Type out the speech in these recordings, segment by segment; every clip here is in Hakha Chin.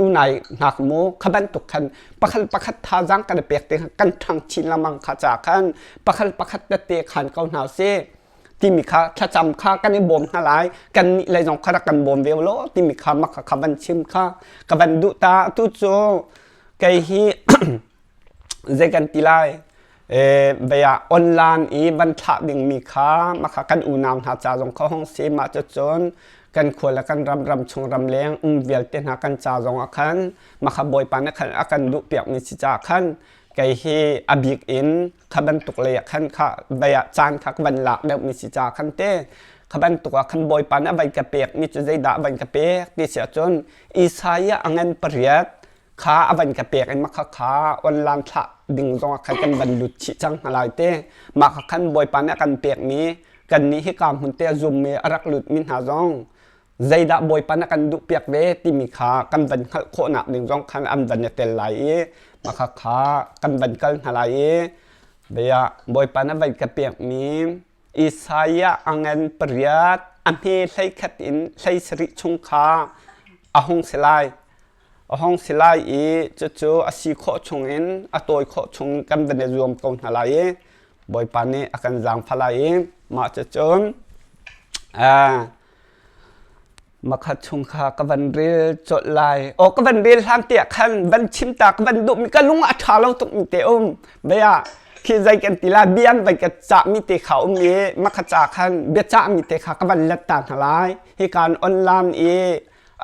Atu nai hna mu kha bantuk khan pakhat pakhat thazaang kan i pek te kan ṭhang chin lengmang kha ca khan pakhat pakhat tete khan ko hna usih timi kha thlacam kha kan i bawm hna lai. Kan nih lei zong kha rak kan bawm ve law timi kha mak kha van chim kha ka van duh ta. Atu cu kei hi zei kan ti lai, bia online i van thlah dingmi kha makha kan unau hna ca zong kha hong si. Mah cucun kan khua le kan ram, ram chung ram leng um vialte hna kan ca zong ah khan makha Bawipa nih khan a kan duh piakmi si caah khan kei hi a bik in kha bantuk lei ah khan kha bia caan kha ka van lak deuhmi si caah khan te kha bantuk ah khan Bawipa nih a van ka pekmi cu zeidah a van ka pek ti si ahcun Isaiah a ngan 8 kha a van ka pek in makha kha online thlah ding zong ah khan kan van lut chih cang hna lai te. Mah kha khan Bawipa nih a kan pekmi kan nih hika hmun te a zummi a rak lutmi hna zong zeidah Bawipa nih a kan duh piak ve timi kha kan van hngalh khawhnak ding zong khan an van i tel lai i mah kha kha kan van kal hna lai i bia Bawipa nih a van ka pekmi Isaiah a ngan 8 a hme 11 in 17 chung kha a hung si lai. A hung si lai i cucu a si khawh chungin a tawi khawh chung kan van i zuam ko hna lai i Bawipa nih a kan zaangfah lai i mah cucun makhat chung kha ka van rel colh lai. Aw, ka van rel hlan tiah khan van chim ta ka van duhmi ka lung a ṭha lo tuk mi te um bia khi zei kan ti lai, bia an van ka cahmi te kha um i makha ca khan bia cahmi te kha ka van let ta hna lai. Hi kan online i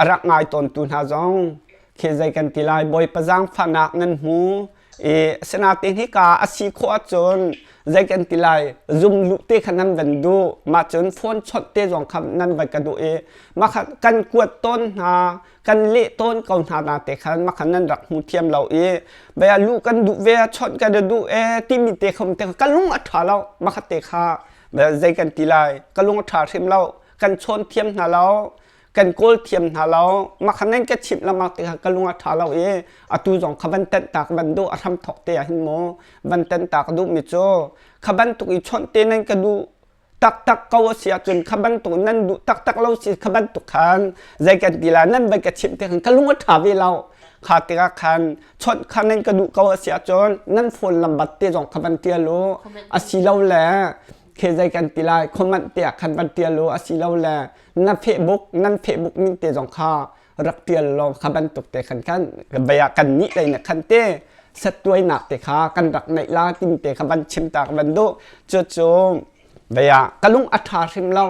a rak ngai tawntu hna zong khi zei kan ti lai, Bawipa zaangfahnak nan hmu i asinain hika a si khawh ahcun zei kan ti lai, zum luh te kha nan van duh, mah cun phone chawnh te zong kha nan van ka duh i mah kha kan kuat tawn hna, kan leh tawn ko hna na te khan mah kha nan rak hmu thiam lo i bia luh kan duh ve, chawnh kan duh e timi te kha te ka lung a ṭha lo. Mah kha te kha zei kan ti lai, ka lung a ṭha hrim lo, kan chawn thiam hna lo, kan kawl thiam hna lo. Mah kha nan ka chimh lengmang ti kha ka lung a ṭha lo i atu zong kha van tenh ta ka van duh. A hram thawk te ah hin maw van tenh ta ka duh mi cu kha bantuk i chawnh te nan ka duh taktak ko a si ahcun, kha bantuk nan duh taktak lo si kha bantuk khan zei kan ti la, nan van ka chimh te khan ka lung a ṭha ve lo. Kha tikah khan chawnh kha nan ka duh ko a si ahcun nan phone lambat te zong kha van ṭial u, a si lo le khi zei kan ti lai, comment te ah khan van ṭial u, a si lo le na Facebook nan Facebook min te zong kha rak ṭial law kha bantuk te khan khan bia kan nih lei na khan te settuainak te kha kan rak neih la tin te kha van chim ta ka van duh. Cucu bia ka lung a ṭha hrim lo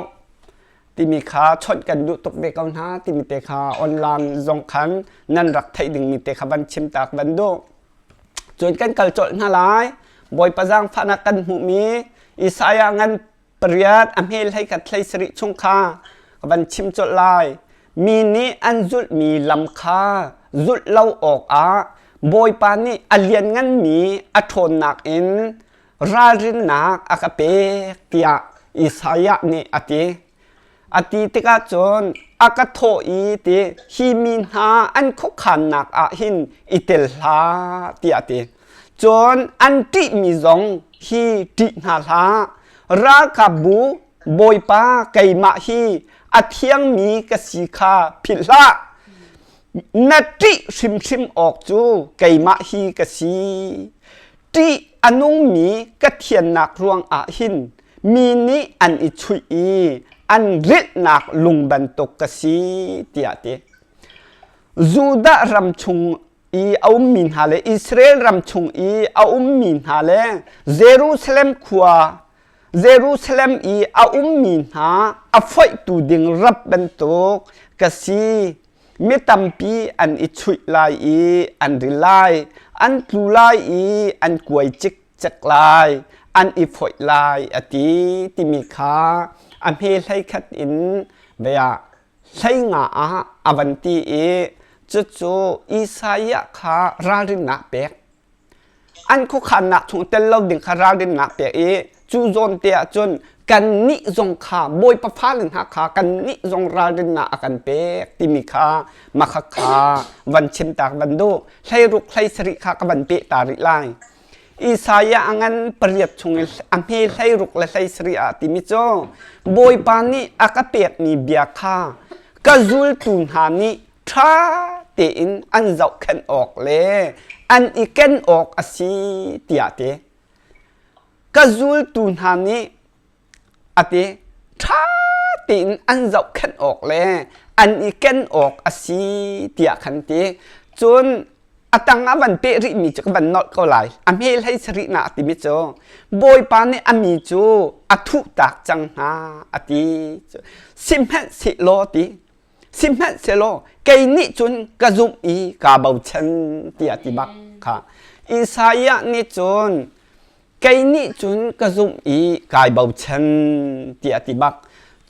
timi kha chawnh kan duh tuk ve ko hna timi te kha online zong khan nan rak theih dingmi te kha van chim ta ka van duh. Cun kan kal colh hna lai. Bawipa zaangfahnak kan hmuhmi Isaiah ngan 8 a hme 11 17 chung kha ka van chim colh lai. Mi nih an zulhmi lam kha zulh lo awkah Bawipa nih a liannganmi a ṭhawnnak in ralrinnak a ka pek tiah Isaiah nih a ti. A ti tikah cun a ka thawh i ti hi mi hna an khuakhannak ah hin i tel hlah tiah a ti. Cun an ṭihmi zong hi ṭih hna hlah. Ralkapbu Bawipa keimah hi a thiangmi ka si kha philh hlah. Na ṭih hrimhrim awk cu keimah hi ka si. Ṭih a nungmi ka thiannak ruangah hin mi nih an i chuih i an rilhnak lung bantuk ka si tiah a ti. Judah ram chung i a ummi hna le Israel ram chung i a ummi hna le Jerusalem khua, Jerusalem i a ummi hna a foihtu ding rap bantuk ka si. Mi tampi an i chuih lai i an ril lai, an tlu lai i an kuai cikcek lai, an i foih lai a ti timi kha a hme 11 in bia 15 ah a van ti i cucu Isaiah kha ralrinnak pek. An khuakhannak chung tel lo ding kha ralrinnak pek i cu zawn te ah cun kannih zong kha Bawipa fale hna kha kannih zong ralrinnak a kan pek timi kha makha kha van chim tak van duh. 16 17 kha ka van peh ta rih lai. Isaiah a ngan 8 chung i a hme 16 le 17 ah timi cu Bawipa nih a ka pekmi bia kha ka zultu hna nih ṭha tein an zohkhenh awk le an i ken awk a si tiah ti. Ka zultu hna nih a ti ṭha tein an zohkhenh awk le an i ken awk a si tiah khan ti. Cun a tang ah van peh rihmi cu ka van nolh ko lai. A hme hlei sarih na a timi cu Bawipa nih a mi cu a thuhtak cang hna a ti. Sihmanhsehlaw ti sihmanhsehlaw kei nih cun ka zumh i kaa bochan tiah ti bak kha. Isaiah nih cun kei nih cun ka zumh i kai bochan tiah a ti bak.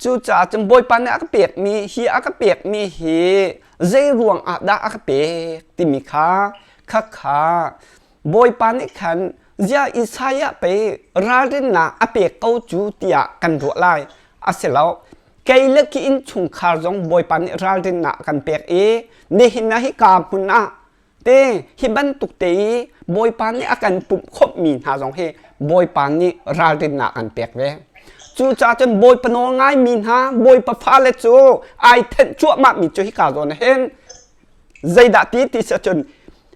Cucaah cun Bawipa nih a ka pekmi hi a ka pekmi hi zei ruang ah dah a ka pek timi kha khakha Bawipa nih khan zia Isaiah pei ralrinnak a pek ko cu tiah kan ruah lai. A si lo. Kei le ki innchungkhar zong Bawipa nih ralrinnak a kan pek i nihin ah hika hmun ah Te hi bantuk te i Bawipa nih a kan pumh khawmhmi hna zong hi Bawipa nih ralrinnak an pek ve. Cucaah cun Bawipa nawl ngaimi hna, Bawipa fale cu ai thenh cuahmahmi cu hika zawn ah hin zeidah ti ti si ahcun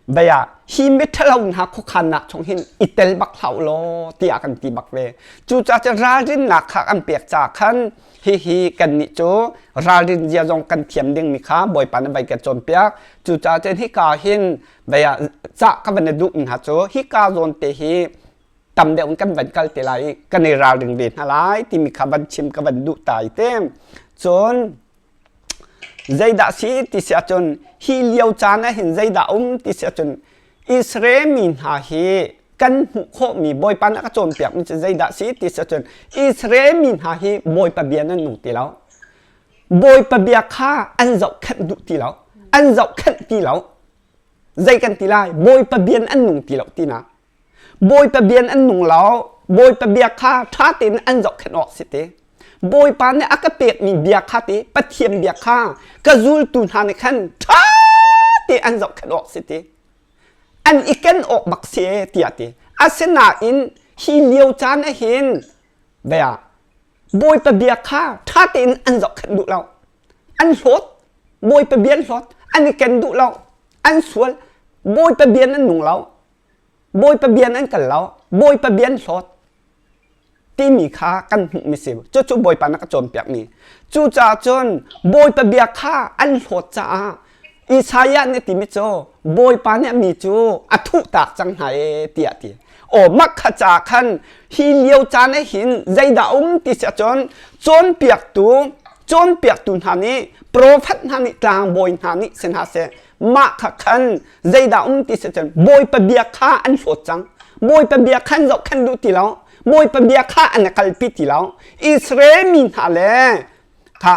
vei ah hi miṭhalo hna khuakhannak chung hin i tel bak hlah u law tiah kan ti bak ve. Cucaah cun ralrinnak kha an pek caah khan hihi kannih cu ralrin zia zong kan thiam dingmi kha Bawipa nih vai kan cawnpiak. Cucaah cun hika hin vei ah cah ka van i duh hna cu hika zawn te hi tam deuh in kan van kal te lai i kan i ralring ve hna lai timi kha van chim ka van duh tai te. Cun zeidah si ti si ahcun hi lio caan ah hin zeidah um ti si ahcun Israel mi hna hi kan hmuh khawhmi Bawipa nih a ka cawnpiakmi cu zeidah si ti si ahcun Israel mi hna hi Bawipa bia nan nung ti lo. Bawipa bia kha an zohkhenh duh ti lo. An zohkhenh ti lo. Zei kan ti lai? Bawipa bia an nung ti lo tinak. Bawipa bia an nung lo. Bawipa bia kha ṭha tein an zohkhenh awk si ti. Bawipa nih a ka pekmi bia kha ti Pathian bia kha ka zultu hna nih khan ṭha tein an zohkhenh awk si ti. An i ken awk bak si e tiah ti. Asinain hi lio caan ah hin bia Bawipa bia kha ṭha tein an zohkhenh duh lo. An hlawt. Bawipa bia an hlawt. An i ken duh lo. An sual. Bawipa bia an nung lo. Bawipa bia an kal lo. Bawipa bia an hlawt. Timi kha kan hmuhmi si. Cucu Bawipa nih a ka cawnpiakmi. Cucaah cun Bawipa bia kha an hlawt caah Isaiah nih timi cu Bawipa nih a mi cu a thuhtak cang hna ee tiah a ti. Aw mak kha ca khan hi lio caan ah hin zeidah um ti si ahcun cawnpiaktu cawnpiaktu hna nih profet hna nih tlangbawi hna nih si hna seh mah kha khan zeidah um ti si cun Bawipa bia kha an hlawt cang. Bawipa bia khan zohkhenh duh ti lo. Bawipa bia kha an kalpi ti lo. Israel mi hna le kha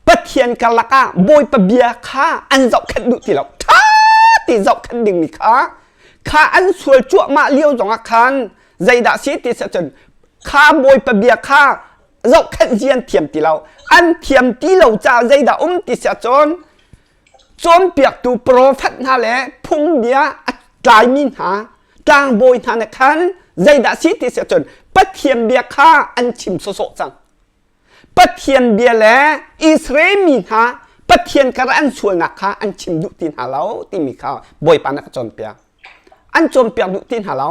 Pathian karlak ah Bawipa bia kha an zohkhenh duh ti lo. Ṭha ti zohkhenh dingmi kha kha an sual cuahmah lio zongah khan zeidah si ti si cun kha Bawipa bia kha zohkhenh zia an thiam ti lo. An thiam ti lo caah zeidah um ti si ahcun Cawnpiaktu profet hna le phungbia a tlaimi hna tlangbawi hna nih khan zeidah si ti si ahcun Pathian bia kha an chim sawsawh cang. Pathian bia le Israel mi hna Pathian kar an sualnak kha an chim duh ti hna lo timi kha Bawipa nih a ka cawnpiak. An cawnpiak duh ti hna lo.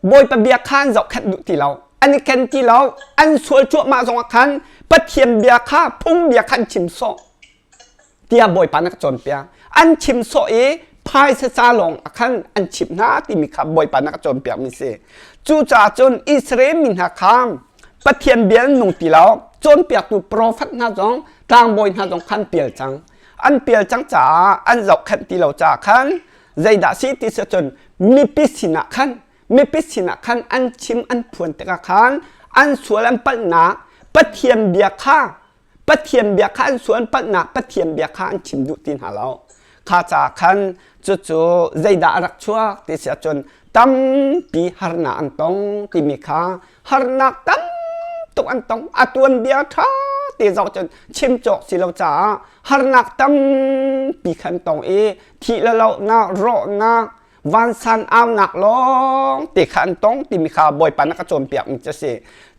Bawipa bia kha an zohkhenh duh ti lo. An i ken ti lo. An sual cuahmah zongah khan Pathian bia kha phungbia kha an chim sawh tiah Bawipa nih a ka cawnpiak. An chim sawh i phaisa ca lawng ah khan an chimh hna timi kha Bawipa nih a ka cawnpiakmi si. Cucaah cun Israel mi hna kha Pathian bia an nung ti lo. Cawnpiaktu profet hna zong tlangbawi hna zong kha an pial cang. An pial cang caah an zohkhenh ti lo caah khan zeidah si ti si cun mipi sinah khan mipi sinah khan an chim an phuan tikah khan an sual an palhnak Pathian bia kha Pathian bia kha an sual an palhnak Pathian bia kha an chim duh ti hna lo kha ca khan cucu zeidah a rak chuak ti si ahcun tampi harnak an tong timi kha harnak tam tuk an tong a tuanbia ṭha te zoh cun chim cawk si lo caah harnak tampi khan tong i thih le lohnak rawhnak vansan aunak lawng te kha an tong timi kha Bawipa na ka cawnpiak mi cu si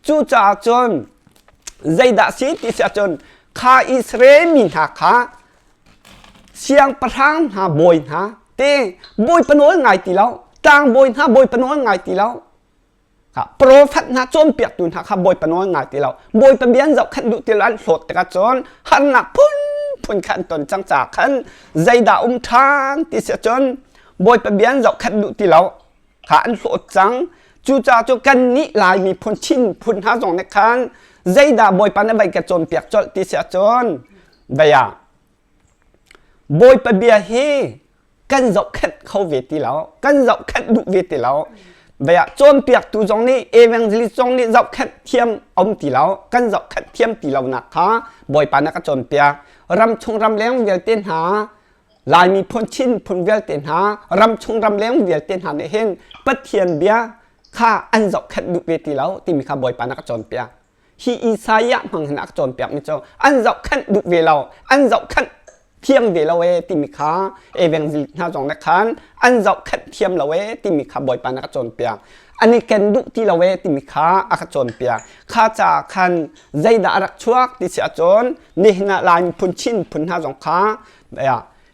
cucaah cun zeidah si ti si ahcun kha Israel mi hna kha. Siangpahrang hna bawi hna te bawipa nawl ngai ti lo, tlangbawi hna bawipa nawl ngai ti lo, Profet hna cawnpiaktu hna kha Bawipa nawl ngai ti lo. Bawipa bia an zohkhenh duh ti lo an hlawt tikah cun harnak phunphun kha an ton cang caah khan zeidah um ṭhan ti si ahcun Bawipa bia an zohkhenh duh ti lo kha an hlawt cang. Cucaah cu kannih Lai miphun Chin phun hna zong nih khan zeidah Bawipa nih vai ka cawnpiak colh ti si ahcun vei ah Bawipa bia hi kan zohkhenh kho ve ti lo kan zohkhenh duh ve ti lo bia cawnpiaktu zong nih evangelist zong nih zohkhenh thiam um ti lo kan zohkhenh thiam ti lo nak kha bawipa na ka cawnpiak ram chung ram leng vialte hna Laimi phun Chin phun vialte hna ram chung ram leng vialte hna nih hin Pathian bia kha an zohkhenh duh ve ti lo timi kha bawipa na ka cawnpiak hi Isaiah hmang hin a ka cawnpiak mi cu an zohkhenh duh ve lo an zohkhenh thiam ve lo ee timi kha evangelist hna zong nih khan an zohkhenh thiam lo ee timi kha Bawipa nih a ka cawnpiak an i ken duh ti lo ee timi kha a ka cawnpiak kha caah khan zeidah a rak chuak ti si ahcun nihin ah Lai miphun Chin phun hna zong kha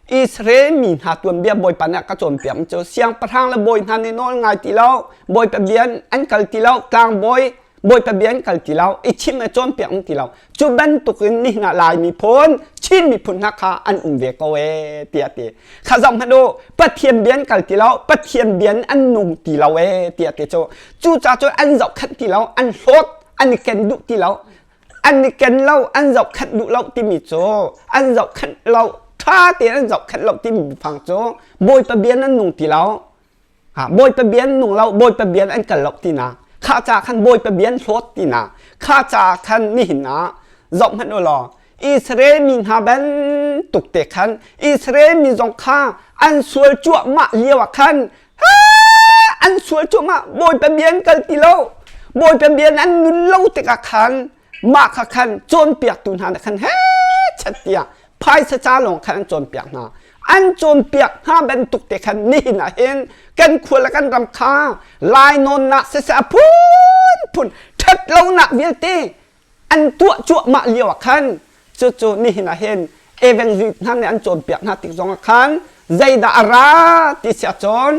Israel mi hna tuanbia Bawipa nih a ka cawnpiak mi cu siangpahrang le bawi hna nih nawl ngai ti lo Bawipa bia an kal ti lo tlangbawi Bawipa bia an kal ti lo i chim le cawnpiak an ti lo cu bantukin nihin ah Lai miphun Chin miphun hna kha an um ve ko ee tiah ti kha zoh hmanh u Pathian bia an kal ti lo Pathian bia an nung ti lo ee tiah ti cu cucaah cun an zohkhenh ti lo an hlawt an i ken duh ti lo an i ken lo an zohkhenh duh lo timi cu an zohkhenh lo ṭha tein an zohkhenh lo timi biafang cu Bawipa bia an nung ti lo Bawipa bia an nung lo Bawipa bia an kal lo tinak kha ca khan Bawipa bia an hlawt tinak kha ca khan nihin ah zoh hmanh u law Israel mi hna bantuk te khan Israel mi zong kha an sual cuahmah lio ah khan an sual cuahmah Bawipa bia an kal ti lo Bawipa bia an nun lo tikah khan mah kha khan cawnpiaktu hna nih khan he chat tiah phaisa ca lawng khan an cawnpiak hna an cawnpiak hna bantuk te khan nihin ah hin kan khua le kan ram kha lainawnnak siseh a phunphun ṭhat lonak vialte an tuah cuahmah lio ah khan cucu nihin ah hin evangelist hna nih an cawnpiak hna tik zong ah khan zeidah a ra ti si ahcun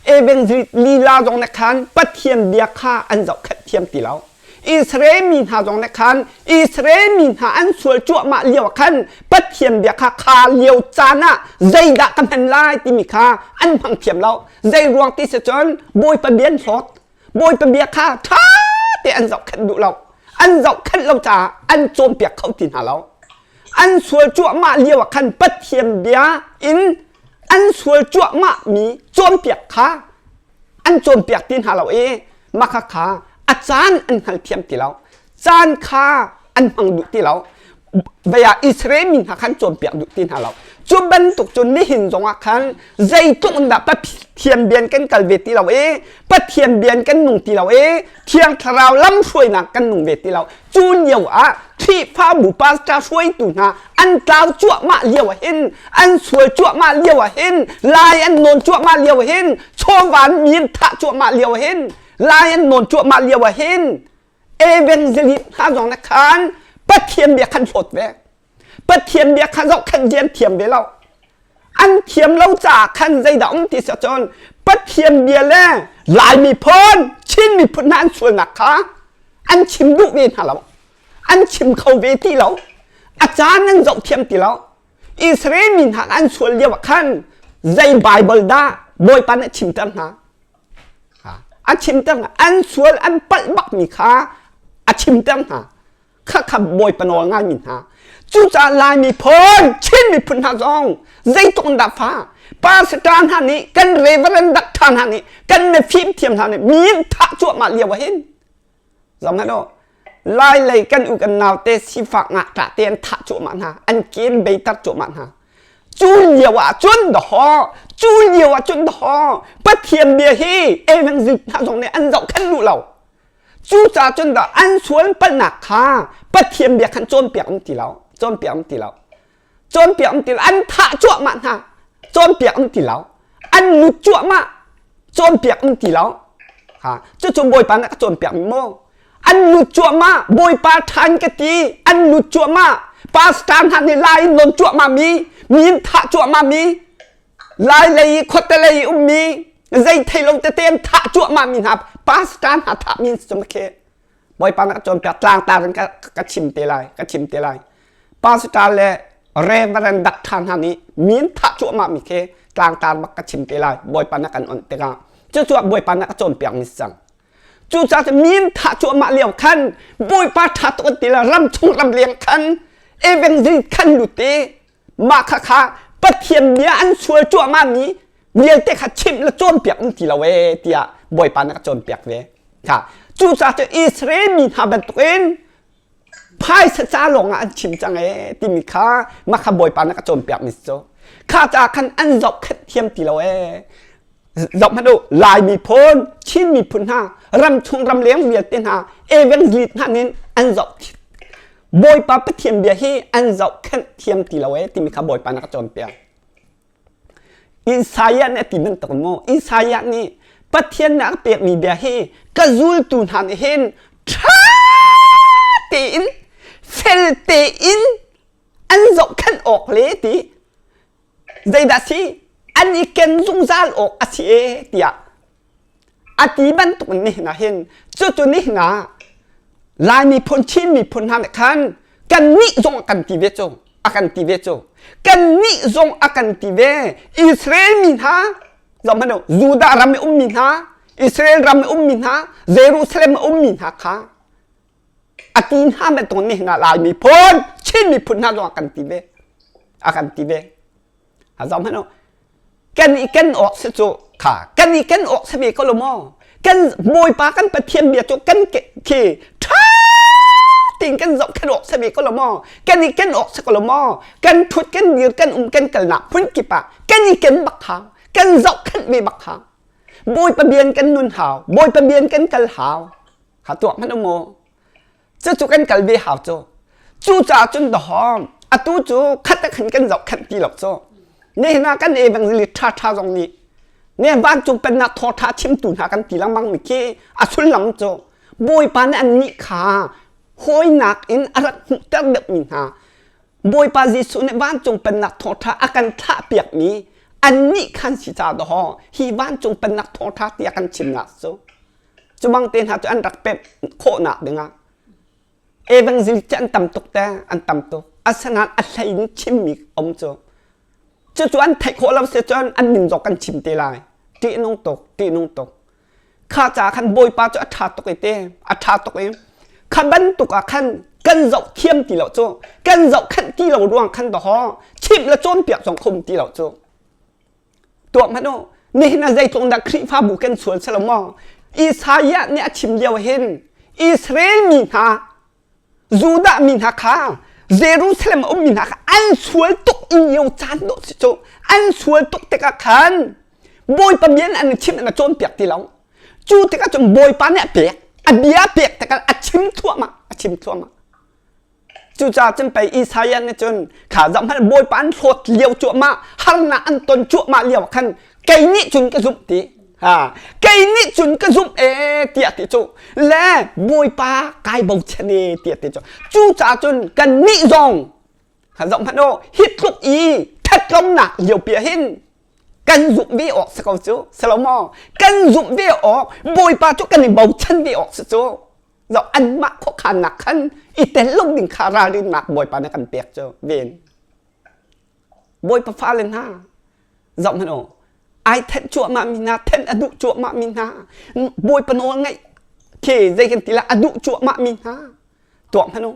Evangelist lila zong nih khan Pathian bia kha an zohkhenh thiam ti lo. Israel mi hna zong nih khan Israel mi hna an sual cuahmah lio ah khan Pathian bia kha kha lio caan ah zeidah ka hman lai timi kha an hmang thiam lo. Zei ruang ti si cun Bawipa bia an hlawt. Bawipa bia kha ṭha te an zohkhenh duh lo. An zohkhenh lo caah an cawnpiak kho ti hna lo. An sual cuahmah lio ah khan Pathian bia in an sual cuahmah mi cawnpiak kha an cawnpiak ti hna lo i mah kha kha a caan an hngalthiam ti lo caan kha an hmang duh ti lo vei ah Israel mi hna khan cawnpiak duh ti hna lo cu bantuk cu nihin zongah khan zeitluk in dah Pathian bian kan kal ve ti lo i Pathian bian kan nung ti lo i Thiang Thlarau lamhruainak kan nung ve ti lo cu lio ah Khrihfabu pastor hruaitu hna an tlau cuahmah lio ah hin an sual cuahmah lio ah hin lai an nawn cuahmah lio ah hin chawvan mi an thah cuahmah lio ah hin lai an nawn cuahmah lio ah hin evangelist hna zong na khan Pathian bia khan hlawt ve Pathian bia kha zohkhenh rian thiam ve lo an thiam lo caah khan zeidah um ti si cun Pathian bia le Lai miphun Chin miphun hna an sualnak kha an chim duh ve hna lo an chim kho ve ti lo a caan an zoh thiam ti lo Israel mi hna an sual lio ah khan zei Bible dah Bawipa nih a chimter hna a chimter hna an sual an palh bak mi kha a chimter hna Khakha Bawipa nawl ngaimi hna. Cucaah Lai miphun, Chin miphun hna zong zeitluk in dah fa pastor hna nih kan reverend doctor hna nih kan mifim thiam hna nih mi in thah cuahmah lio ah hin zong hmanh u Lai lei kan u kan nau te sifak ngakṭah te an thah cuahmah hna an ken beitar cuahmah hna cu lio ah cun dahawh cu lio ah cun dahawh Pathian bia hi evangelist hna zong nih an zohkhenh duh lo Cucaah cun dah an sual palhnak kha Pathian bia khan cawnpiak um ti lo, cawnpiak um ti lo. Cawnpiak um ti lo, an thah cuahmah hna, cawnpiak um ti lo. An lut cuahmah, cawnpiak um ti lo. Ha, cucu Bawipa nih a ka cawnpiak mi maw? An lut cuahmah, Bawipa ṭhan ka ti, an lut cuahmah. Pastor hna nih lai in nawn cuahmah mi, mi in thah cuahmah mi, lai lei i khuate lei i ummi, zei thei lo tete an thah cuahmah mi hna, pastor hna thah mi cu khi Bawipa na ka cawnpiak tlangtar in ka chim te lai, ka chim te lai. Pastor le Reverend Doctor hna nih min thah cuahmah mi khi tlangtar bak ka chim te lai. Bawipa na kan onh tikah. Cucu Bawipa na ka cawnpiak mi si cang. Cucaah min thah cuahmah lio khan Bawipa ṭha tuk an ti le ram chung ram leng khan evangelist khan lut i mah kha kha Pathian bia an sual cuahmah mi vialte kha chimh le cawnpiak um ti lo ee tiah Bawipa nih a cawnpiak ve. Kha cucaah cu Israel mi hna bantukin phaisa ca lawngah an chim cang ee timi kha mah kha Bawipa nih a cawnpiak mi cu. Kha caah khan an zohkhenh thiam ti lo ee. Zoh hmanh u, Lai miphun, Chin miphun hna, ramchung ramleng vialte hna, evangelist hna nih an zoh Bawipa Pathian bia hi an zohkhenh thiam ti lo ee timi kha Bawipa nih a cawnpiak. Isaiah nih a ti bantuk maw? Isaiah nih Pathian nih a pekmi bia hi ka zultu hna nih hin ṭha tein fel tein an zohkhenh awk le ti zeidah si an i ken zungzal awk a si e tiah a ti bantuk in nihin ah hin cucu nihin ah Lai miphun Chin miphun hna nih khan kannih zong a kan ti ve cu a kan ti ve cu kannih zong a kan ti ve Israel mi hna zoh hmanh u Judah ram i ummi hna Israel ram i ummi hna Jerusalem i ummi hna kha a ti hna bantuk nihin ah Lai miphun Chin miphun hna zong a kan ti ve a kan ti ve a zoh hmanh u kan i ken awk si cu kha kan i ken awk si ve ko lo maw kan bawipa kan pathian bia cu kan khi ṭha tein kan zohkhenh awk si ve ko lo maw kan i ken awk si ko lo maw kan thut kan dir kan um kan kalnak phun kip ah kan i ken bak hau kan zohkhenh ve bak hau bawipa bian kan nun hau bawipa bian kan kal hau kha tuah hmanh u mu cucu kan kal ve hau cu cucaah cun dahawm atu cu khat khan kan zohkhenh ti lo cu nihin ah kan evangelist ṭha ṭha zong nih ne vancung pennak thawṭha chimtu hna kan ti lengmang mi khi a sullam cu Bawipa nih annih kha hawinak in a rak hmuhter deuhmi hna Bawipa Jesuh nih vancung pennak thawṭha a kan thlahpiakmi annih khan si ca dawh hi vancung pennak thawṭha tiah kan chimnak cu Cu bang te hna cu an rak pemh khawhnak dingah evangelist cu an tam tuk te an tam tuk. Asinain a hlei in chimmi um cu cucu an theih khawh lo si cun an min zong kan chim te lai. Ṭihnung tuk, ṭihnung tuk. Kha caah khan Bawipa cu a ṭha tuk i te, a ṭha tuk i kha bantuk ah khan kan zoh thiam ti lo cu, kan zohkhenh ti lo ruang khan dawhaw chimh le cawnpiak zong khum ti lo cu. Tuak hmanh u, nihin ah zeitluk dah Khrihfabu kan sual si lo maw? Isaiah nih a chim lio hin Israel mi hna, Judah mi hna kha Jerusalem a ummi hna kha an sual tuk i lio caan dawh si cu an sual tuk tikah khan Bawipa bia an chim an cawnpiak ti lo. Cu tikah cun Bawipa nih a pek, a bia a pek tikah a chim thluahmah, a chim thluahmah. Cucaah cun pei Isaiah nih cun kha zoh hmanh Bawipa an hlawt lio cuahmah harnak an ton cuahmah lio ah khan kei nih cun ka zumh ti ha kei nih cun ka zumh ee tiah ti cu le Bawipa kai bochan ee tiah ti cu cucaah cun kannih zong kha zoh hmanh u hi tluk i ṭhatlonak liopi ah hin kan zumh ve awk si ko cu si lo maw kan zumh ve awk Bawipa cu kan i bochan ve awk si cu Zoh anmah khuakhannak khan i tel lo ding kha ralrinnak Bawipa nih kan pek cu ven. Bawipa fale hna zoh hmanh u ai thenh cuahmah mi hna thenh a duh cuahmah mi hna Bawipa nawl ngaih khi zei kan ti la a duh cuahmah mi hna tuah hmanh u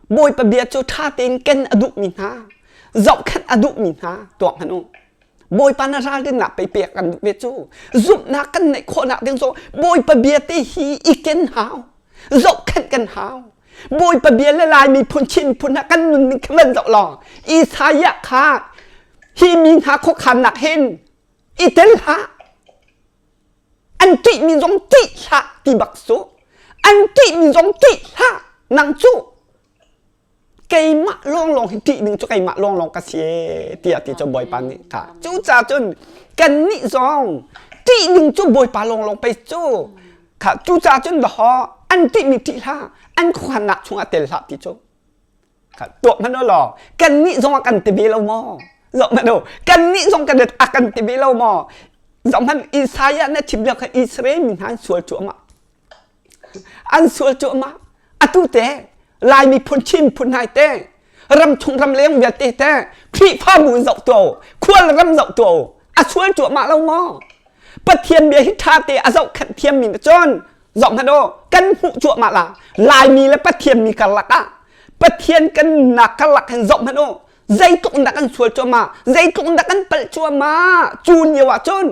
Bawipa bia cu ṭha tein ken a duhmi hna, zohkhenh a duhmi hna tuak hmanh u. Bawipa na ralrinnak pei pek kan duh ve cu. Zumhnak kan neih khawhnak ding cu Bawipa bia te hi i ken hau. Zohkhenh kan hau. Bawipa bia le Lai miphun Chin miphun hna kan nunning kha van zoh law Isaiah kha hi mi hna khuakhannak hin i tel hlah. An ṭihmi zong ṭih hlah ti bak cu. An ṭihmi zong ṭih hlah. Nang cu keimah lawnglawng hi ṭih ding cu keimah lawnglawng ka si ee tiah ti cu Bawipa nih kha. Cucaah cun kannih zong ṭih ding cu Bawipa lawnglawng pei cu. Kha cucaah cun dawhaw an ṭihmi ṭih hlah, an khuanak chungah tel hlah ti cu. Tuah hmanh u law kannih zong a kan ti ve lo maw? Zoh hmanh u, kannih zong kan a kan ti ve lo maw? Zoh hmanh Isaiah na chim lio kha Israel mi hna an sual cuahmah. An sual cuahmah. Atu te Lai miphun Chin phun hai te ram chung ram leng vialte te Khrihfabu zoh tuah khual ram zoh tuah a sual cuahmah lo maw? Pathian bia hi ṭha te a zohkhenh thiammi na cun zoh hmanh u kan hmuh cuahmah la Laimi le Pathian mi karlak ah Pathian kan nunnak karlak hin zoh hmanh u zeitluk in dah kan sual cuahmah zeitluk in dah kan palh cuahmah cu lio ah cun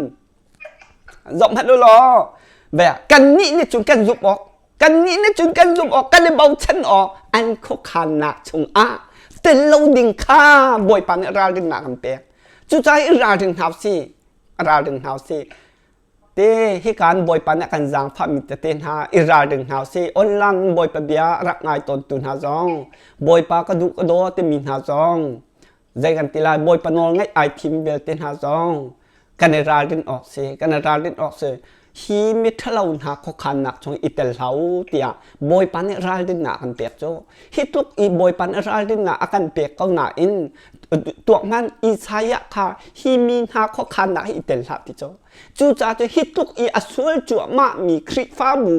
zoh hmanh u law kannih nih cun kan zumh awk kannih nih cun kan zumh awk kan i bochan awk an khuakhannak chungah tel lo ding kha Bawipa nih ralrinnak an pek cucaah i ralring hna usih ralring hna usih te hikan Bawipa nih a kan zaangfahmi tete hna i ralring hna usih online Bawipa bia rak ngai tawntu hna zong Bawipa ka duh ka daw timi hna zong zei kan ti lai Bawipa nawl ngaih ai thim vialte hna zong kan i ralrin awk si kan i ralrin awk si hi miṭhalo hna khuakhannak chung i tel hlah u tiah Bawipa nih ralrinnak an pek cu hi tluk i Bawipa nih ralrinnak a kan pek ko nain tuak hmanh Isaiah kha hi mi hna khuakhannak hi i tel hlah ti cu cucaah cu hi tluk i a sual cuahmah mi Khrihfabu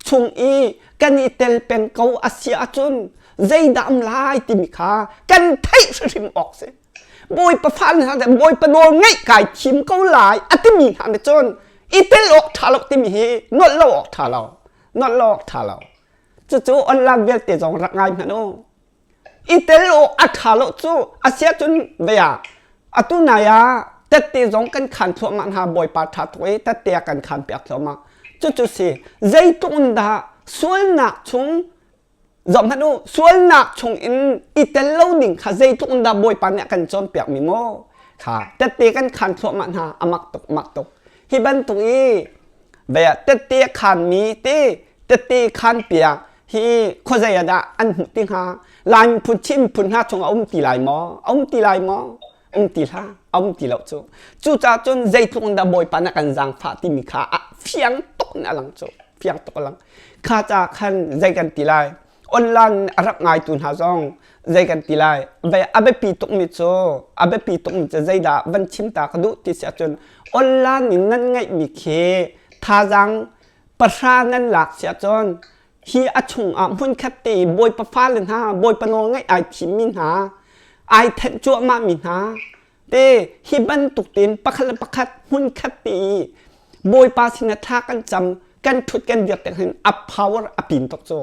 chung i kan i tel peng ko a si ahcun zeidah um lai timi kha kan theih hrimhrim awk si Bawipa fa hna Bawipa nawl ngaih kai thim ko lai a timi hna nih cun i tel awk ṭha lo timi hi nolh lo awk ṭha lo nolh lo awk ṭha lo cucu online vialte zong rak ngai hmanh u i tel awk a ṭha lo cu a sia cun vei ah atu nai ah tette zong kan khan thluahmah hna Bawipa ṭha tuk i tette a kan khan piak thluahmah cucu si zeitluk in dah sualnak chung Zoh hmanh u, sualnak chung in i tel lo ding kha zeitluk in dah Bawipa nih a kan cawnpiak mi maw? Kha tette kan khan thluahmah hna, a mak tuk, mak tuk. Hi bantuk i vei ah tette a khanmi te tette khan piak hi khuazei ah dah an hmuh ti hnga? Lai miphun Chin miphun hna chung a um ti lai maw? A um ti lai maw? Um ti hlah, a um ti lo cu. Cucaah cun zeitluk in dah Bawipa nih a kan zaangfah timi kha a fiang tuk in a lang cu. Fiang tuk a lang. Kha ca khan zei kan ti lai? Online a rak ngaitu hna zong zei kan ti lai? A biapi tukmi cu a biapi tukmi cu zeidah van chim ta ka duh ti si ahcun online in nan ngeihmi khi thazaang pahra nan lak si ahcun hi a chungah hmunkhat te i Bawipa fale hna Bawipa nawl ngaih ai thimmi hna ai thenh cuahmahmi hna te hi bantuk tein pakhat le pakhat hmunkhat te i Bawipa sinah thla kan cam kan ṭhut kan dir tik hin a power a pin tuk cu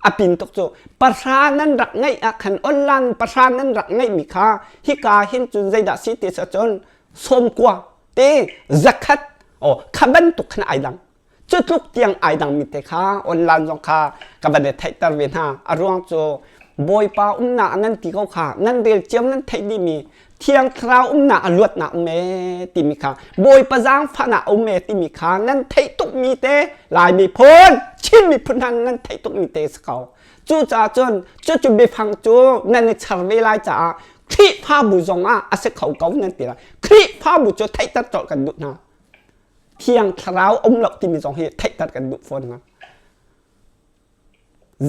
a pin tuk cu pahra nan rak ngeih ah khan online pahra nan rak ngeihmi kha hika hin cun zeidah si ti cun sawmkua te zakhat oh kha bantuk khan ai dang Cu tluk tiang ai dangmi te kha online zong kha ka van i theihter ve hna. A ruang cu Bawipa umnak nan ti ko kha nan rel ciam nan theih dihmi Thiang Thlarau umnak a luatnak um ee timi kha Bawipa zaangfahnak um ee timi kha nan theih tukmi te Lai miphun Chin miphun hna nan theih tukmi te si ko. Cucaah cun cucu biafang cu nan i char ve lai caah Khrihfabu zong ah a si kho ko nan ti lai. Khrihfabu cu theihter colh kan duh hna. Thiang Thlarau um lo timi zong hi theihter kan duh fawn hna.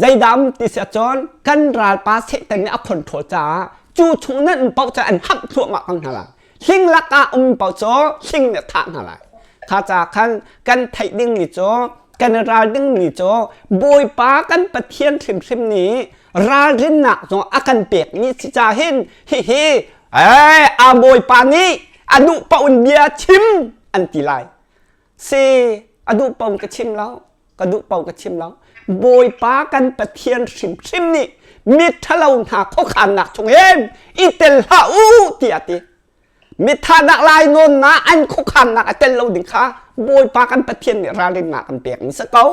Zeidam ti si ahcun kan ralpa Satan nih a control caah cu chung nan um paoh cu an hamh thluahmah ko hna lai. Hling lakah um paoh cu hling nih a thah hna lai. Kha ca khan kan theih dingmi cu kan ral dingmi cu Bawipa kan Pathian hrimhrim nih ralrinnak zong a kan pekmi si ca hin hihi ee a Bawipa nih a duh paoh in bia chim an ti lai si a duh paoh ka chim lo ka duh paoh ka chim lo Bawipa kan Pathian hrimhrim nih mi ṭhalo hna khuakhannak chung hin i tel hlah u tiah a ti mithahnak lainawnnak an khuakhannak a tel lo ding kha Bawipa kan Pathian nih ralrinnak kan pek mi si ko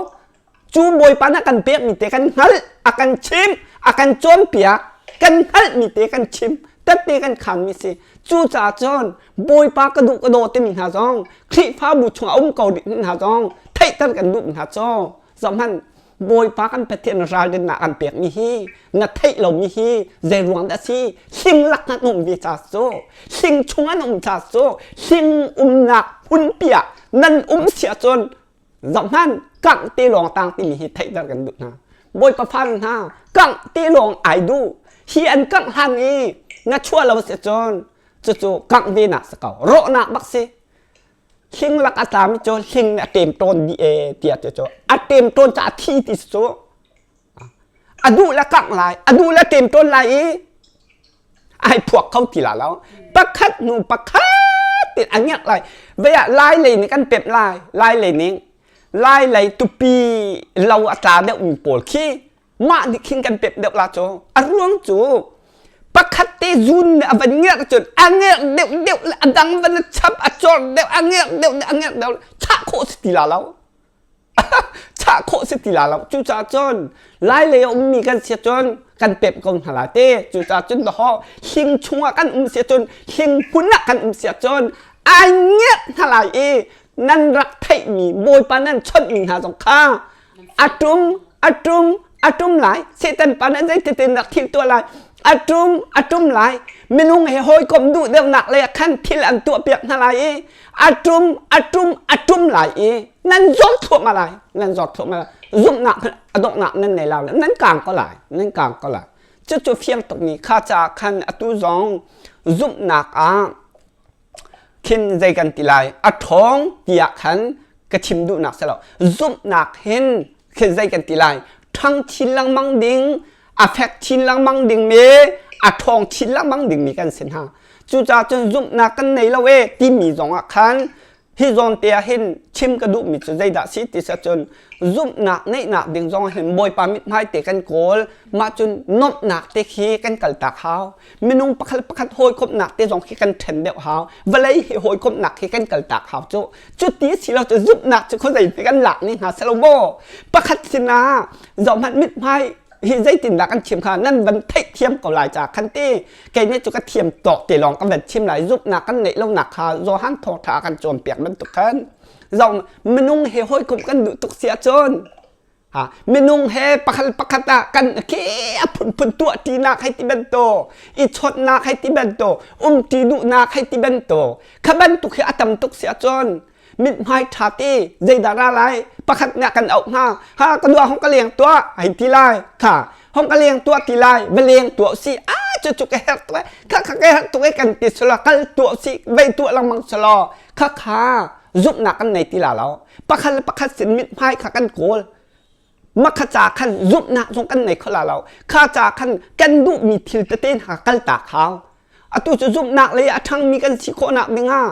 Cu Bawipa nih a kan pekmi te kan hngalh, a kan chimh, a kan cawnpiak, kan hngalhmi te kan chim, tette kan khanmi si. Cucaah cun Bawipa ka duh ka daw timi hna zong, Khrihfabu chungah um ko rih hna zong, theihter kan duhmi hna cu, zohhmanh, Bawipa kan Pathian ralrinnak an pekmi hi na theih lomi hi zei ruang dah si hling lak an um ve ca cu hling chung an um ca cu hling umnak hmunpi ah nan um si ahcun Zohhmanh, kangh te lawng tang timi hi theihter kan duh hna. Bawipa fal hna kangh ti lawng ai duh. Hi an kangh hlan i na chuah lo si cun cucu kangh ve nak si ko. Rawhnak bak si. Hling lak a tlami cu hling nih a ṭem tawn dih e tiah ti cu a ṭem tawn caah a thi ti si cu. A duh le kangh lai, a duh le ṭem tawn lai i ai phuak kho ti la lo. Pakhat hnu pakhat in a ngiak lai. Vei ah lai lei nih kan pemh lai, lai lei ning lai lei tupi lo a tla deuhmi pawl khi mah nih khin kan pemh deuh la cu. A ruang cu pakhat te zun nih a van ngiak cun a ngiak deuh deuh le a dang van a chap a cor deuh a ngiak deuh a ngiak deuh chah khawh si ti la lo. chah khawh si ti la lo. Cucaah cun lai lei a ummi kan si cun kan pemh ko hna la te. Cucaah cun dawh hling chungah kan um si cun hling hmun ah kan um si cun ai ngiak hna lai i nan rak theihmi Bawipa nan chawnhmi hna zong kha a ṭum a ṭum a ṭum lai. Satan pa nih zeititin rak thil tuah lai a ṭum a ṭum lai. Minung he hawikom duh deuhnak lei ah khan thil an tuahpiak hna lai i a ṭum a ṭum a ṭum lai i nan zawt thluahmah lai nan zawt thluahmah lai zumhnak a donghnak nan nei lo nan kang ko lai nan kang ko lai cucu fiang tukmi kha caah khan atu zong zumhnak ah khin zei kan ti lai a ṭhawng tiah khan ka chim duhnak si lo zumhnak hin khin zei kan ti lai ṭhang chin lengmang ding a fek chin lengmang ding mi a ṭhawng chin lengmang ding mi kan si hna cucaah cun zumhnak kan nei lo e timi zong ah khan hi zawn te ah hin chim ka duhmi cu zeidah si ti si cun zumhnak neihnak ding zong hin Bawipa mithmai te kan kawl mah cun nuamhnak te khi kan kaltak hau minung pakhat pakhat hawikomhnak te zong khi kan ṭhen deuh hau vawlei hi hawikomhnak khi kan kaltak hau cu cu ti si lo cu zumhnak cu khuazei te kan lak ni hna selo maw pakhat sinah zohhmanh mithmai hi zeitindah kan chim kha nan van theihthiam ko lai ca khan ti kei nih cu ka thiam tawk te lawng kan van chim lai zumhnak kan neih lonak kha Johan thawngṭha kan cawnpiak bantuk khan zoh minung he hawikom kan duh tuk si ahcun ha minung he pakhat pakhat ah kan khi a phunphun tuah ṭinak hei ti bantuk i chawnhnak hei ti bantuk umṭi duhnak hei ti bantuk kha bantuk hi a tam tuk si ahcun mithmai ṭha ti zeidah ra lai pakhat nih kan auh hnga ha ka dua hong ka leng tuah hei ti lai kha hong ka leng tuah ti lai va leng tuah si a cu cu ka herh tuk kha kha ka herh tuk kan ti sala kal tuah si vei tuah lengmang sala kha kha zumhnak kan nei ti la lo pakhat le pakhat sin mithmai kha kan kawl makha ca khan zumhnak zong kan nei kho la lo kha ca khan kan duhmi thil tete hna kal tak hau atu cu zumhnak lei a ṭhangmi kan si khawhnak dingah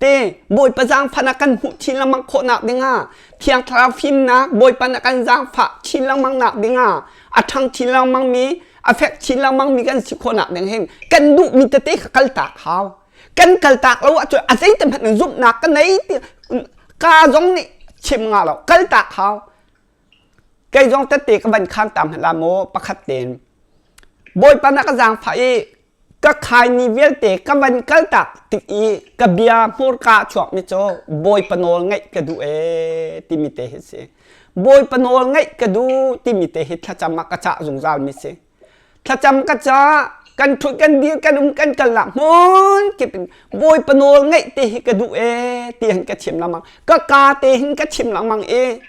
Te Bawipa zaangfah na kan hmuh chin lengmang khawhnak dingah Thiang Thlarau fimnak Bawipa na kan zaangfah chin lengmang nak dingah a ṭhang chin lengmang mi a fek chin lengmang mi kan si khawhnak ding hin kan duhmi tete kha kaltak hau kan kaltak lo ahcun a zeite hmanh in zumhnak ka nei ti ka zong nih chim nga lo kaltak hau kei zong tete ka van khan tam hlah maw pakhat tein Bawipa na ka zaangfah i Ka khaini vialte ka van kaltak tik i ka bia hmurka a chuakmi cu Bawipa nawl ngaih ka duh ee timi te hi si. Bawipa nawl ngaih ka duh timi te hi thlacam ah ka cah zungzalmi si. Thlacam ka cah, kan ṭhut kan dir kan um kan kalnak hmun kip in Bawipa nawl ngaih te hi ka duh ee ti hin ka chim lengmang. Ka ka te hin ka chim lengmang i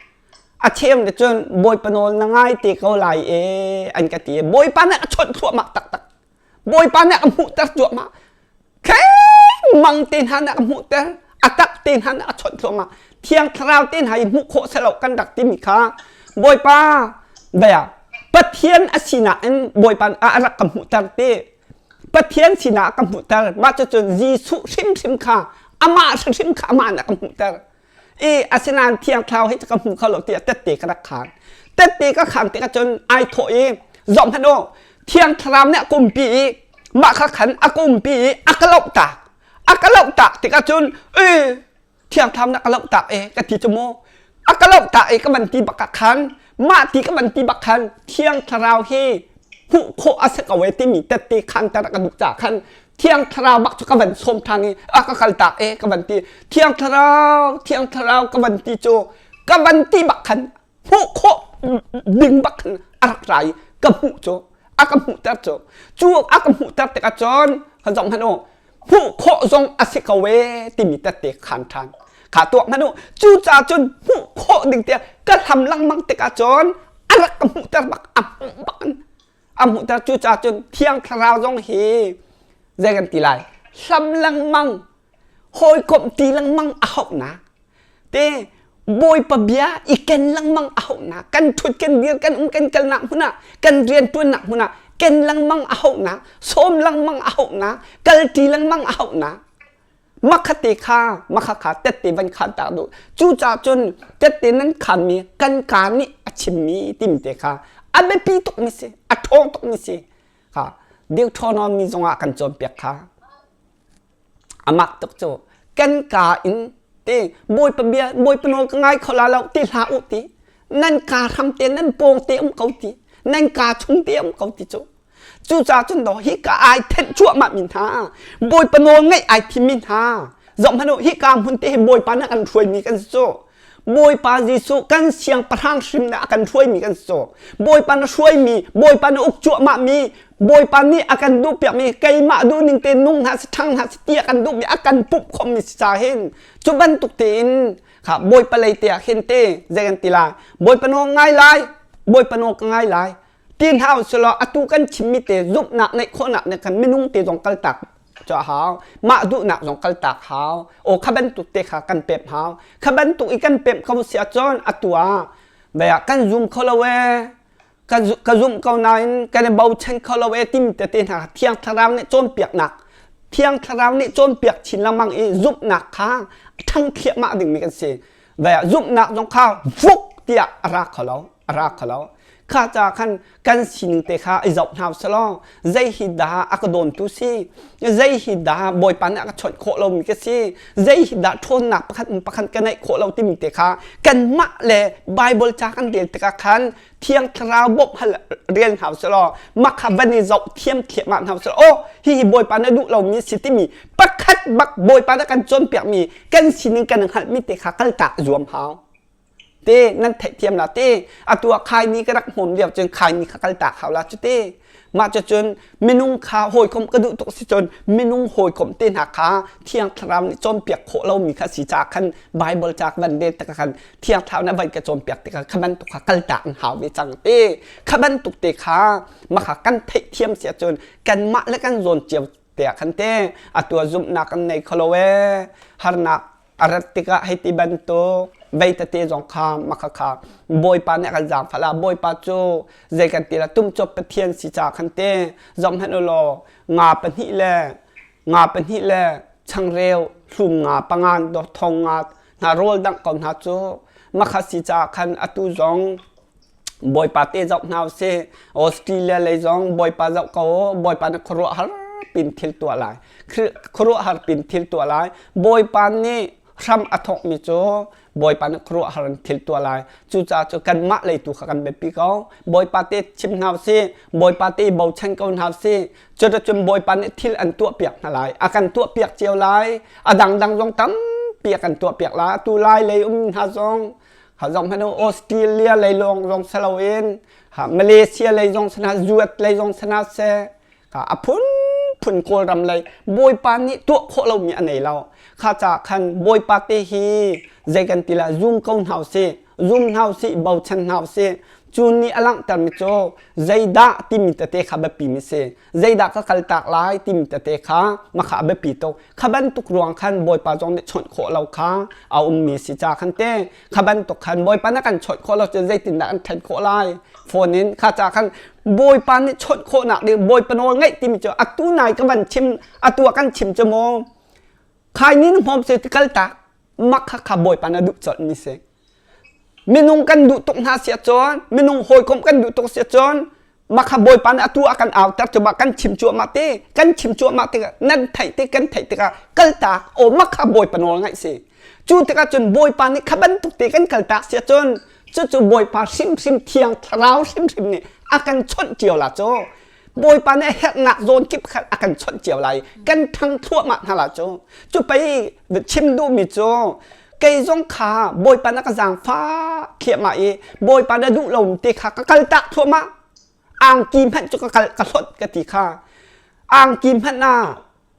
a cheu nih cun Bawipa nawl na ngai te ko lai ee an ka ti. Bawipa nih a chawnh thluahmah taktak. Bawipa nih a hmuhter cuahmah. Kheng te hna nih a hmuhter. A tak te hna nih a chawnh thluahmah. Thiang Thlarau te hna i hmuh khawh selo kan rak timi kha Bawipa bia Pathian a sinak in Bawipa a rak ka hmuhter ti. Pathian sinah a ka hmuhter. Mah cucun Jesuh hrimhrim kha amah hrimhrim kha amah nih a ka hmuhter. I asinain Thiang Thlarau hi ka hmu kho lo tiah tette ka rak khaan. Tette ka khaan tikah cun ai thawh i zoh hmanh u Thiang Thlarau nih a kumpi i mah kha khan a kumpi i a ka lohtak. A ka lohtak tikah cun e Thiang Thlarau nih a ka lohtak e ka ti cu mu. A ka lohtak i ka van ti bak ah khan mah ti ka van ti bak khan Thiang Thlarau hi hmuh khawh a si ko e timi tette khaan ter a ka duh caah khan Thiang Thlarau bak cu ka van sawm ṭhan i a ka kaltak e ka van ti. Thiang Thlarau, Thiang Thlarau ka van ti cu ka van ti bak khan hmuh khawh ding bak khan a rak ra i ka hmuh cu a ka hmuhter cu cu a ka hmuhter tikah cun ka zong hmanh u hmuh khawh zong a si ko e timi tette khan ṭhan kha tuak hmanh u cucaah cun hmuh khawh ding tiah ka hlam lengmang tikah cun A rak ka hmuhter bak, a hmuh bak in a hmuhter. Cucaah cun Thiang Thlarau zong hi zei kan ti lai? Hlam lengmang, hawikomh ti lengmang a hauhnak te Bawipa bia i ken lengmang a hauhnak, kan ṭhut kan dir kan um kan kalnak hmun ah, kan rianṭuannak hmun ah ken lengmang a hauhnak, sawm lengmang a hauhnak, kalṭi lengmang a hauhnak. Makhate kha makha kha tette van khan ta duh. Cucaah cun tette nan khanmi kan kaa nih a chimmi timte kha a biapi tukmi si, a ṭhawng tukmi si. Kha Deuteronomy zongah kan cawnpiak kha. Amak tuk cu kan kaa in ti Bawipa bia Bawipa nawl ka ngai kho la lo ti hlah u ti nan kaa hram te nan pawng te um ko ti nan kaa chung te um ko ti cu cucaah cun daw hi ka ai thenh cuahmah mi hna Bawipa nawl ngaih ai thim mi hna zoh hmanh u hi ka hmun te hi Bawipa nih a kan hruai mi kan si cu Bawipa Jesuh kan siangpahrang hrim nih a kan hruaimi kan si. Bawipa na hruaimi, Bawipa na uk cuahmahmi, Bawipa nih a kan duhpiakmi, keimah duhning te nung hna si ṭhang hna si ti a kan duhmi, a kan pumh khawmmi si ca hin cu bantuk tein kha Bawipa lei te ah khin te zei kan ti lai? Bawipa nawl ngai lai, Bawipa nawl ka ngai lai. Ti hna usih atu kan chimmi te zumhnak neih khawhnak nih khan minung te zong kaltak cu a hau mah duhnak zong kaltak hau aw kha bantuk te kha kan pemh hau kha bantuk i kan pemh ko si ahcun atu ah bia kan zum kho lo ee ka zumh ko nain kan i bochan kho lo ee timi tete hna thiang thlarau nih cawnpiaknak thiang thlarau nih cawnpiak chin lengmang i zumhnak kha ṭhang thliahmah dingmi kan si bia zumhnak zong kha vuk tiah a ra kho lo a ra kho lo Kha ca khan kan sining te kha i zoh hna usih zei hi dah a ka dawntu si zei hi dah Bawipa nih a ka chawnh khawh lomi ka si zei hi dah ṭhawnnak pakhat in pakhat ka neih khawh lo timi te kha kanmah le Bible ca kan rel tikah khan Thiang Thlarau bawmh hal rel hna usih law mah kha van i zoh thiam thliahmah hna usih law hihi Bawipa nih a duh lomi si timi pakhat bak Bawipa nih a kan cawnpiakmi kan sining kan hngalhmi te kha kaltak zuam hau. Te nan theihthiam la te atu ah khaini ka rak hmawm lio cun khaini kha kaltak hau la cu te mah cucun minung kha hawikom ka duh tuk si cun minung hawikom te hna kha thiang thlarau nih cawnpiak khawh lomi kha si caah khan Bible ca ka van rel tikah khan thiang thlarau nih a van ka cawnpiak tikah kha bantuk kha kaltak an hau ve cang te kha bantuk te kha mah kha kan theihthiam si ahcun kanmah le kan zawn cio te ah khan te atu ah zumhnak kan nei kho lo ee harnak A rat tikah hei ti bantuk vei tete zong kha makhakha Bawipa nih a kan zaangfah la Bawipa cu zei kan ti la tumcawp Pathian si ca khan te zohhmanh u law nga pahnih le nga pahnih le changreu hlum nga pangan dawr thong nga hna rawl dangh ko hna cu makha si caah khan atu zong Bawipa te zoh hna usih Australia lei zong Bawipa zoh ko Bawipa nih khuaruahhar pin thil tuah lai khuaruahhar pin thil tuah lai Bawipa nih hram a thawkmi cu Bawipa nih khuaruahhar in thil tuah lai cucaah cu kanmah lei tu kha kan biapi ko Bawipa te chim hna usih Bawipa te i bochan ko hna usih cuticun Bawipa nih thil an tuahpiak hna lai a kan tuahpiak cio lai a dangdang zong tampi a kan tuahpiak lai atu lai lei um hna zong Ha zong hmanh Australia lei lawng zong si loin ha Malaysia lei zong si hna US lei zong si hna seh kha a phunphun Kawlram lei Bawipa nih tuah khawh lomi a nei lo kha ca khan Bawipa te hi zei kan ti la zum ko hna usih zum hna usih bochan hna usih cu nih a langhtermi cu zeidah timi tete kha biapi mi si zeidah ka kaltak lai timi tete kha makha a biapi tuk kha bantuk ruang khan Bawipa zong nih chawnh khawh lo kha a ummi si ca khan te kha bantuk khan Bawipa na kan chawnh khawh lo cun zeitindah an ṭhen khawh lai phone in kha ca khan Bawipa nih chawnh khawhnak ding Bawipa nawl ngaih timi cu atu nai ka van chim atu ah kan chim cu maw khaini hmawm se ti kaltak mak kha kha Bawipa na duh colh mi si Minung kan duh tuk hna si ahcun, minung hawikom kan duh tuk si ahcun, makha Bawipa nih atu a kan auter cu kan chim cuahmah te, kan chim cuahmah tikah nan theih tik kan theih tikah kaltak aw makha Bawipa nawl ngaih si. Cu tikah cun Bawipa nih kha bantuk te kan kaltak si ahcun, cucu Bawipa hrimhrim thiang thlarau hrimhrim nih a kan chawnh cio la cu. Bawipa nih a herhnak zawn kip kha a kan chawnh cio lai kan ṭhang thluahmah hna la cu cu pei chim duhmi cu kei zong kha Bawipa na ka zaangfah thliahmah i Bawipa na duh lo te kha ka kaltak thluahmah angki hmanh cu ka kal ka hlawt ka ti kha angki hmanh ah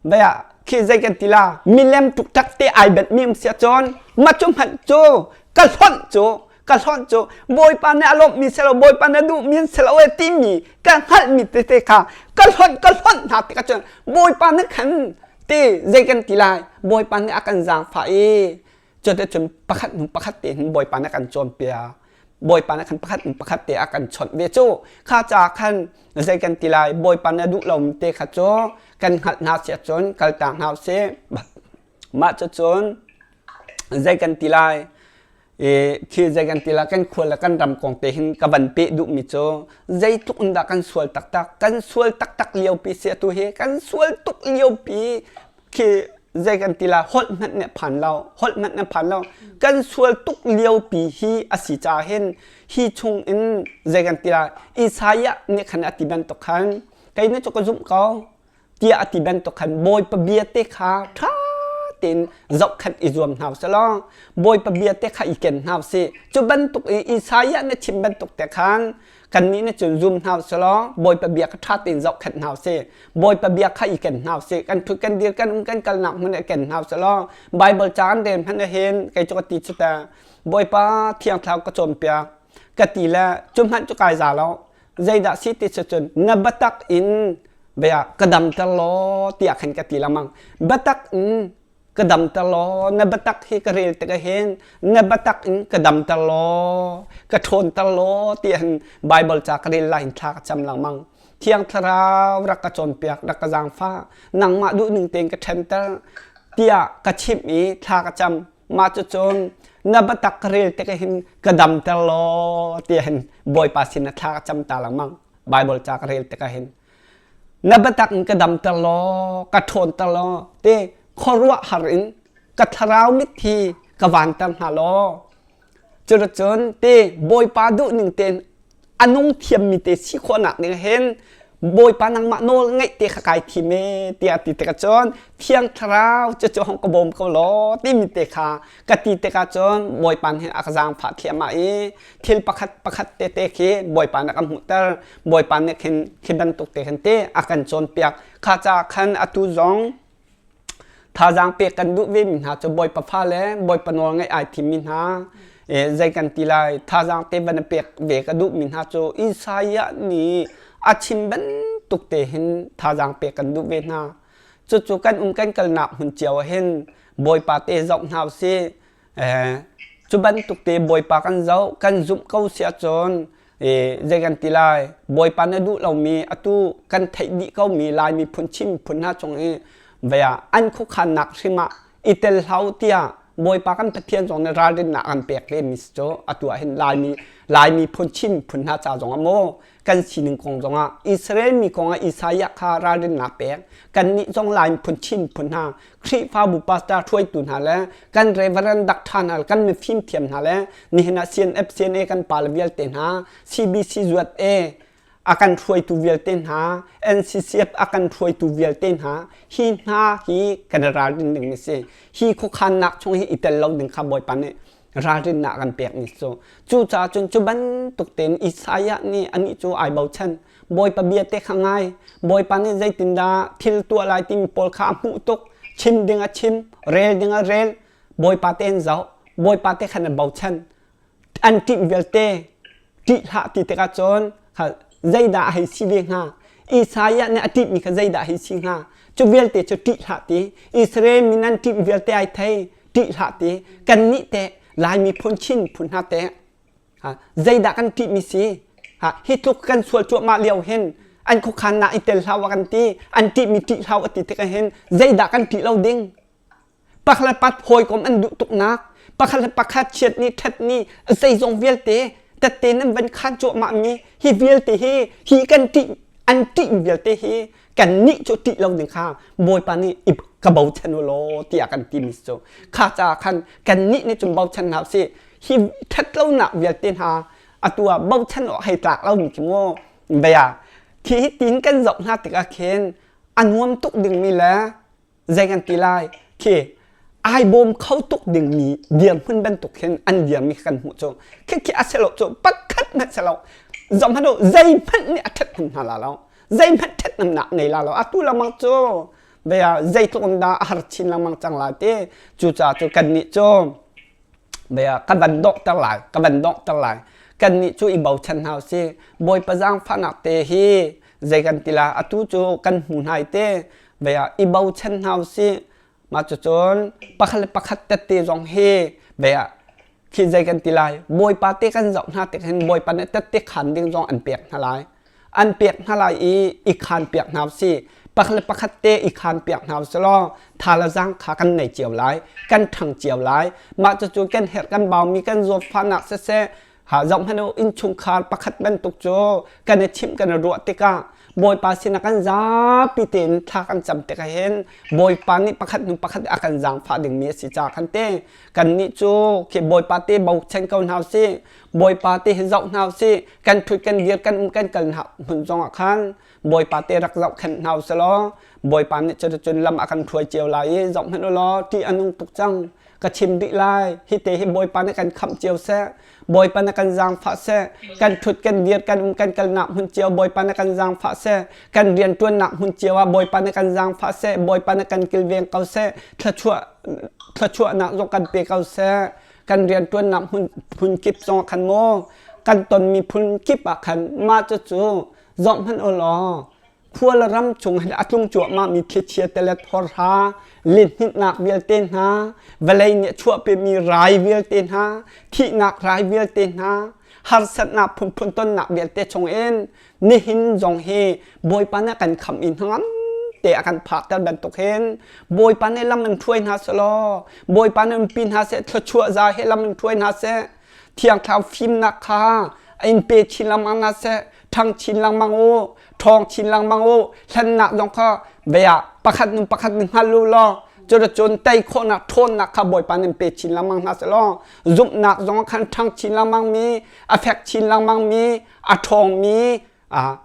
baya khi zei kan ti la milem tuktak te ai bet mi um sia cun ma cu hmanh cu ka hlonh cu. Ka hlonh cu Bawipa nih a lawmhmi si lo, Bawipa nih a duhmi an si lo e timi ka hngalhmi tete kha ka hlonh ka hlonh hna tikah cun Bawipa nih khan ti zei kan ti lai? Bawipa nih a kan zaangfah i cuticun pakhat hnu pakhat te hin Bawipa nih a kan cawnpiak. Bawipa nih khan pakhat in pakhat te a kan chawnh ve cu. Kha caah khan zei kan ti lai? Bawipa nih a duh lomi te kha cu kan hngalh hna si ahcun kaltak hna usih. Mah cucun zei kan ti lai? I khi zei kan ti lai? Kan khua le kan ram kong te hin ka van peh duhmi cu zeitluk in dah kan sual taktak? Kan sual taktak liopi si atu hi kan sual tuk liopi khi zei kan ti lai? Holh hmanh nih phan lo, holh hmanh nih phan lo. Kan sual tuk liopi hi a si caah hin hi chung in zei kan ti lai? Isaiah nih khan a ti bantuk khan kei nih cu ka zumh ko. Tiah a ti bantuk khan Bawipa bia te kha ṭha tein zohkhenh i zuam hna usih law Bawipa bia te kha i ken hna usih. Cu bantuk i Isaiah na chim bantuk te khan kannih nih cun zum hna usih law Bawipa bia kha ṭha tein zohkhenh hna usih. Bawipa bia kha i ken hna usih. Kan ṭhut kan dir kan um kan kalnak hmun ah i ken hna usih law Baibal ca kan rel hmanh ahhin kei cu ka ti cu ta Bawipa Thiang Thlarau ka cawnpiak ka ti le cu hmanh cu kai za lo. Zeidah si ti cun na biatak in bia ka damter law tiah khan ka ti lengmang. Biatak in ka damter law na biatak hi ka rel tikah hin na biatak in ka damter law ka ṭhawnter law tiah hin Bible ca ka rel lai in thla ka cam lengmang. Thiang Thlarau rak ka cawnpiak, rak ka zaangfah, nangmah duhning tein ka ṭhenter tiah ka chimh i thla ka cam. Mah cucun na biatak ka rel tikah hin ka damter law tiah hin Bawipa sin na thla ka cam ta lengmang. Bible ca ka rel tikah hin na biatak in ka damter law ka ṭhawnter law te khuaruahhar in ka thlarau mitthi ka vanter hna law cuticun te Bawipa duhning tein a nung thiammi te si khawhnak ding hin Bawipa nangmah nawl ngeih te kha kai thim e tiah ti tikah cun Thiang Thlarau cu cu hong ka bawm ko law timi te kha ka ti tikah cun Bawipa nih a ka zaangfah thliahmah i thil pakhat pakhat te te khi Bawipa nih a kan hmuhter Bawipa nih khin khi bantuk te khin te a kan cawnpiak kha caah khan atu zong Thazaang pek kan duh vemi hna cu Bawipa fale, Bawipa nawl ngaih ai thimmi hna, zei kan ti lai, thazaang te van pek ve ka duhmi hna cu Isaiah nih a chim bantuk te hin thazaang pek kan duh ve hna. Cucu kan um kan kalnak hmun cio ah hin Bawipa te zoh hna usih. Cu bantuk te Bawipa kan zoh, kan zumh ko si ahcun zei kan ti lai Bawipa na duh lomi atu kan theih dih komi Lai miphun Chin miphun hna cung i vea an khuakhannak hrim ah i tel hlah tiah Bawipa kan Pathian zong nih ralrinnak an pek ve mi cu atu ah hin Laimi Lai miphun Chin miphun hna ca zong ah maw kan sining kong zong ah Israel mi kong ah Isaiah kha ralrinnak pek kannih zong Lai miphun Chin miphun hna Khrihfabu pastor hruaitu hna le kan reverend doctor hna le kan mifim thiam hna le nihin ah CNF CNA kan pa le vialte hna CBC zuat e a kan hruaitu vialte hna NCCF a kan hruaitu vialte hna hi hna hi kan ralrin ding a si hi khuakhannak chung hi i tel lo ding kha Bawipa nih ralrinnak kan pek ni cu cucaah cun cu bantuk tein Isaiah nih anih cu ai bochan Bawipa bia te kha ngai. Bawipa nih zeitindah thil tuah lai timi pawl kha a hmuh tuk. Chim ding a chim, rel ding a rel. Bawipa te an zoh. Bawipa te khan an bochan. An ṭih vialte ṭih hlah ti tikah cun zeidah a hei si ve hnga? Isaiah nih a ṭihmi kha zeidah a hei si hnga? Cu vialte cu ṭih hlah ti. Israel mi nan ṭih vialte ai thei. Ṭih hlah ti. Kannih teh Lai miphun Chin phun hna teh Zeidah kan ṭihmi si? Hi tluk kan sual cuahmah lio hin an khuakhannak i tel hlah kan ti, an ṭihmi ṭih hlah a ti tikah hin zeidah kan ṭih lo ding? Pakhat le pat hawikom an duh tuknak, pakhat le pakhat chiat ni ṭhat ni zeizong vialte tette nan van khan cuahmah mi hi vialte hi hi kan ṭih an ṭih vialte hi kannih cu ṭih lo ding kha Bawipa nih ka bochan u law tiah kan timi cu kha caah khan kannih nih cun bochan hna usih hi ṭhatlonak vialte hna atu ah bochan awk hei tlak lomi khi mu bia khi hi tin kan zoh hna tikah khin a nuam tuk dingmi le zei kan ti lai khi ai bawm kho tuk dingmi dirhmun bantuk hin an dirmi kan hmuh cu khi khi a si lo cu pakhat hmanh si lo zoh hmanh u zeihmanh nih a ṭhathnem hna la lo zeihmanh ṭhathnemnak nei la lo atu lengmang cu bia zeitluk in dah a har chin lengmang cang lai ti cucaah cu kannih cu. Bia ka van donghter lai, ka van donghter lai. Kannih cu i bochan hna usih. Bawipa zaangfahnak te hi zei kan ti la atu cu kan hmu hnai te. Bia i bochan hna usih. Mah cucun pakhat le pakhat tette zong hi bia khi zei kan ti lai. Bawipa te kan zoh hna tik hin Bawipa nih tette khaan ding zong an pek hna lai. An pek hna lai i i khaan piak hna usih. Pakhat le pakhat te i khaan piak hna usih law tha le zaang kha kan nei cio lai, kan ṭhang cio lai. Mah cucu kan herh kan baumi kan zawtfahnak siseh, ha zoh hmanh u innchungkhar pakhat bantuk cu kan i chimh kan i ruah tikah Bawipa sinah kan zapi tein thla kan cam tikah hin Bawipa nih pakhat hnu pakhat a kan zaangfah dingmi a si caah khan te kannih cu khi Bawipa te bochan ko hna usih Bawipa te hi zoh hna usih kan ṭhut kan dir kan um kan kal hna hmun zongah khan Bawipa te rak zohkhenh hna usih law Bawipa nih cuticun lam a kan hruai cio lai i zoh hmanh u law ṭih a nung tuk cang ka chim rih lai hi te hi Bawipa nih kan khamh cio seh Bawipa na kan zaangfah seh kan ṭhut kan dir kan um kan kalnak hmun cio Bawipa na kan zaangfah seh kan rianṭuannak hmun cio ah Bawipa na kan zaangfah seh Bawipa na kan kilveng ko seh thluachuah thluachuahnak zong kan pe ko seh kan rianṭuannak hmun phun kip zong ah khan maw kan tonmi phun kip ah khan mah cucu zoh hmanh u law khua le ram chung hin a tlung cuahmahmi thlichia telet horha lihninhnak vialte hna vawlei nih a chuahpimi rai vialte hna thihnak rai vialte hna harsatnak phunphun tonnak vialte chungin nihin zong hi Bawipa nih a kan khamh i hnangam te a kan phakter bantuk hin Bawipa nih lam in hruai hna selaw Bawipa nih umpi hna seh thluachuah za he lam in hruai hna seh Thiang Thlarau fimnak kha in pe chin lengmang hna seh ṭhang chin lengmang u ṭhawng chin lengmang u hlennak zong kha bia pakhat nu pakhat nih hngal u law cuticun tei khawhnak ṭhawnnak kha Bawipa nih pe chin lengmang hna seh law zumhnak zong khan ṭhang chin lengmang mi a fek chin lengmang mi a ṭhawng mi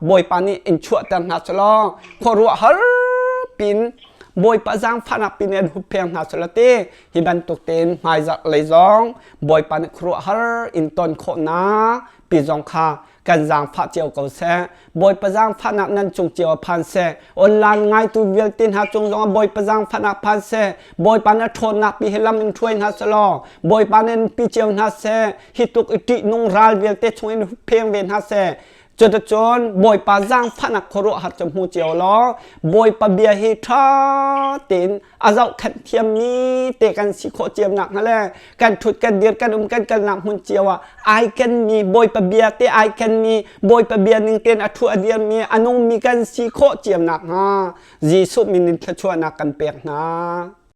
Bawipa nih in chuahter hna seh law khuaruahhar pin Bawipa zaangfahnak pin in huppheng hna seh law ti hi bantuk tein hmaizarh lei zong Bawipa nih khuaruahhar in ton khawhnak pi zong kha kan zaangfah cio ko seh. Bawipa zaangfahnak nan cung cio ah phan seh. Online ngaitu vialte hna cung zongah Bawipa zaangfahnak phan seh. Bawipa na ṭhawnnak pi hi lam in hruai hna seh law Bawipa nih in pi cio hna seh. Hi tluk i ṭihnung ral vialte chung in huppheng ve hna seh. Cuticun Bawipa zaangfahnak khuaruahhar cu hmu cio law Bawipa bia hi ṭha tein a zohkhenh thiammi te kan si khawh cio nakhnga le kan ṭhut kan dir kan um kan kalnak hmun cio ah ai kenmi Bawipa bia te ai kenmi Bawipa bia ning tein a ṭhu a dirmi a nungmi kan si khawh cio nakhnga Jesuh min in thluachuahnak kan pek hna.